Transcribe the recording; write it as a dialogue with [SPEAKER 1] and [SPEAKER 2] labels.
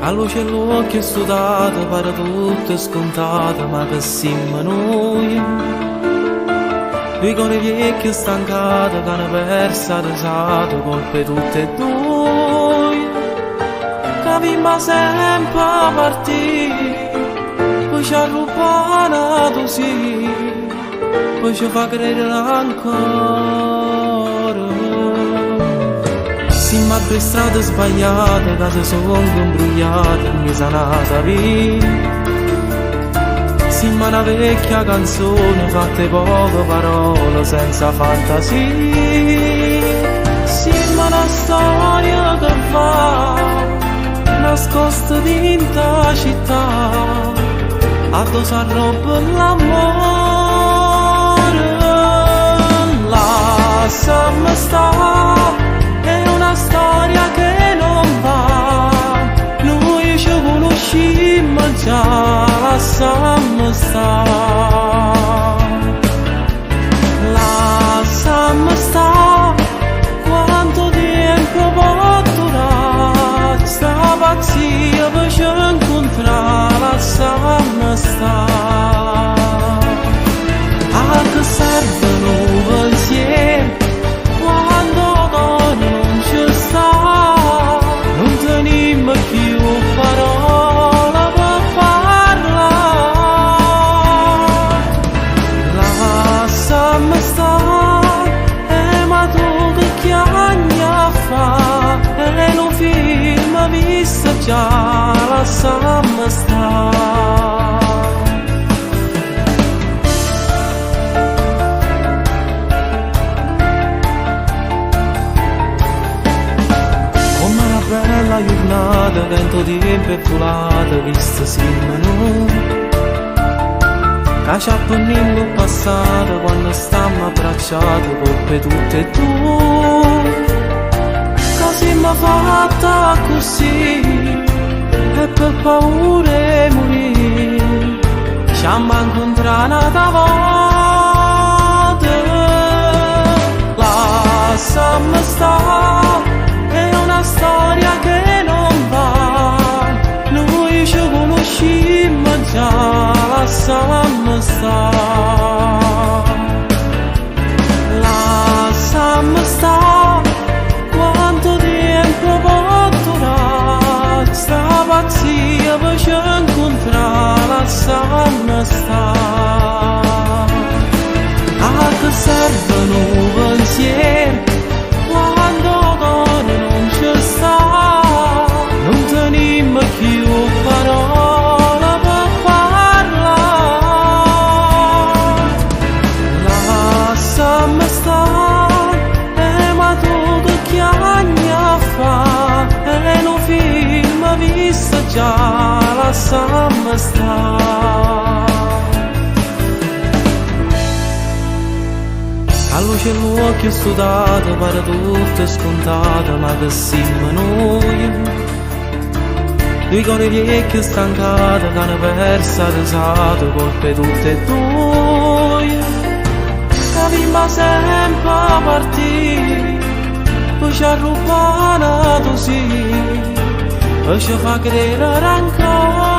[SPEAKER 1] A luce 'e ll'uocchie stutate pare tutto scontato, ma che simmo nuje? Dui core viecchie stancate che hanno perso 'a risata, colpa 'e tutte e duje. Che avimma sempre partì, poi ci arrubbà n'atu sì, poi ci fa credere ancora. Simmo due strade sbagliate che si sono imbrugliate in mezzo a n'ata via. Simmo una vecchia canzone fatta 'e poche parole senza fantasia. Simmo una storia che va nascosta dint' 'a città, addò s'arrobba l'ammore. Lasciami sta, è una storia che non va. Noi ci conosciamo già, lasciami sta. Lasciami sta, quanto tempo può durare sta pazzia per ci incontrare, lasciami sta. A che serve nu pensiero quando 'o core nun ce sta? Nun tenimmo cchiù parole per parlà. Lasciami sta, e ma tu che chiagni a fa? È nu film visto già, lasciami sta. Come una bella giornata, vento tempo è volato, visto siamo noi. Che ci appennimmo il passato quando stiamo abbracciati, colpe tutte e due. Che siamo fatta così, e per paura 'e morire, ci abbiamo incontrato n'ata volta. Lasciami sta, è una storia che non va. Noi ci conosciamo già, lasciami sta. Lasciami sta, quanto tempo può durare sta pazzia per ci incontrare, lasciami sta. A che serve nu pensiero quando 'o core nun ce sta? Nun tenimmo cchiù parole per parlà. Lasciami sta, e ma tu che chiagni a fa? È nu film visto già, lasciami sta. A luce 'e ll'uocchie stutate pare tutto scontato, ma che simmo nuje? Dui core viecchie stancate che hanno perso 'a risata, colpe 'e tutte e duje. Che avimma sempre partì, poi ci arrubbà n'atu sì, poi ci fa credere ancora.